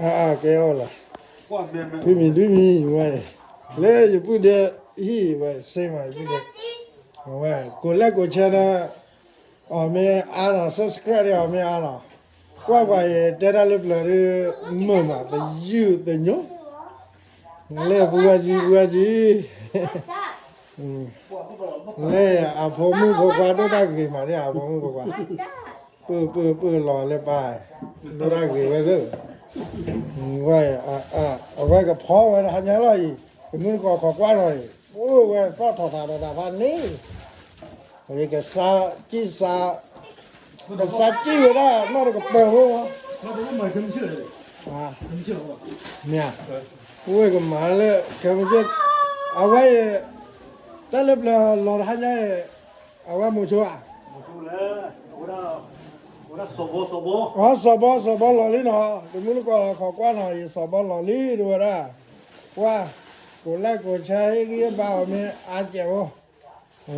အကဲအီၤလီၤ, ထွံၣ်မံၤထွံၣ်မံၤဝဲ, လၢယပုၢ်ဒဲဟံၣ်ဝဲ စ့မးယပုၢ်ဒဲ, အဝဲ ကိးလဲၣ်ကိးဆဲဒီး အီၣ်မ့ၢ်အါနီၤ subscribe ဒီးအီၣ်မ့ၢ်အါနီၤ, ကွၢ်ပှၤအံၤတဲတၢ်လၢပျၢၤဒုး မုာ်မး တယုၢ်တညိ, လဲၤပူၤဝဲကံ ပူၤဝဲကံ, လဲၤအဖိမုၣ်ဖိခွါဒိၣ်တၢ်ဂ့ၤမးန့ၣ် အဖိမုၣ်ဖိခွါ, ပၢၢ်ပၢၢ်ပၢၢ်လီၤလၢပၢ်, ဒိၣ်တၢ်ဂ့ၤဝဲသ့ၣ်, ဝဲ အဝဲကဖီဝဲတဟါညါလီၤအံၤ, တမုၢ်တကိးခိးကွၢ်နီၤအံၤ, အိၣ်ဝဲသီၣ်ထီၣ်သးဒီးတၢ်ဖးန့ၣ် ယကစၢ်ကံၣ်စၢ်, ကစၢ်ကံၣ်ဝဲဒၣ်နီၢ်တကပၤဖိမး, မ့ၢ်, ဝဲကမၤလၢ ခဲမုၢ်က့ၢ်, အဝဲအံၤ တၢ်လၢပျၢၤလီၤတဟါညါအံၤ, အဝဲမိၤဆိဧါ, အစီၤဘီ စီၤဘီလီၤလံနီၤ, တမုၢ်တကိးလီၤခိးကွၢ်နီၤအံၤ စီၤဘီလီၤလံတဝဲဒၣ်, ကွၢ်, ကိးလဲၣ်ကိးဆဲဟ့ၣ်ဂံၢ်ဟ့ၣ်ဘါအီၤမ့ၢ်အါကဲးဖိ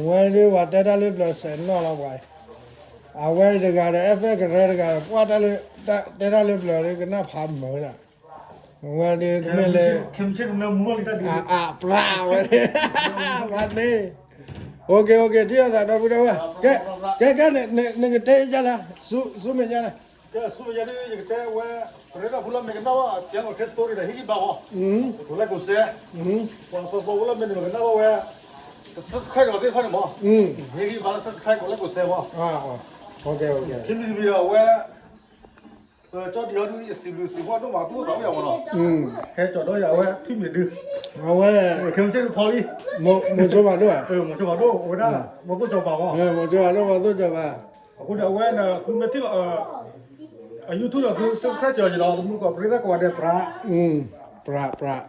ဝဲဒၣ်ပှၤတဲတၢ်လၢပျၢၤစဲးနီၣ်လီၤပှၤ, အဝဲတဂၤဒီး အဲၣ်ဖဲကရၢတဂၤဒီး ပှၤတဲတၢ်လၢပျၢၤဒုး ကနၣ်ဖးမုာ်ဒၣ်, ဝဲဒုးတမ့ၢ်လၢ အပြးဝဲ, ဖးန့ၣ်, အိၣ်က့ၤ အိၣ်က့ၤ ထံၣ်အသးဒီပုၢ်ဒီဝဲၢ်, ကဲ ကဲ နကတဲယလဲၣ်, ဆူမဲာ်ညါန့ၣ် ကဲ ဆူမဲာ်ညါဒုး ယကတဲဝဲ ပရ့ဒၢၣ်ဖိလၢမ့ၢ်ကနၣ်ဘၣ် channel ခဲ story ဒီး ဟ့ၣ်ဂံၢ်ဘါမး, ကိးလဲၣ်ကိးဆဲ, ပှၤသီသီဖိလၢမ့ၢ်န့ၣ် မ့ၢ်ကနၣ်ဘၣ်ဝဲ subscribe ဒီးသ့ၣ်တဖၣ်န့ၣ်မး, ဟ့ၣ်ဂံၢ်ဘါလၢ subscribe ကိးလဲၣ်ကိးဆဲမး, ခံမံၤတမံၤဒီးအဝဲ ပကၠီဒံးအီၤဒုး ယစံးဘျုးစံးဖှိၣ်ဒိၣ်မး သူၣ်အိၣ်သးအိၣ်ယၤမးနီၤ, ဟဲကၠီဒီးယၤဝဲ ထွံၣ်မံၤဒုး, အဝဲ ခဲမုၢ်ဆ့ၣ်တခီလံ, မိၤဆိဖးဒိၣ်, မိၤဆိဖးဒိၣ် အဝဲဒၣ် မိၤသိၣ်ကၠီၤပၤမး, မိၤဆိဖးဒိၣ် မိၤသိၣ်ကၠီၤပၤ, အဃိန့ၣ် အဝဲန့ၣ် သုမ့ၢ်ထံၣ်လီၤ အ YouTube ဒီး သု subscribe ကၠီၤယၤလီၤ တမုၢ်တကိး ပရ့ဒၢၣ်ကိးဂၤဒဲး ပြး, ပြး ပြး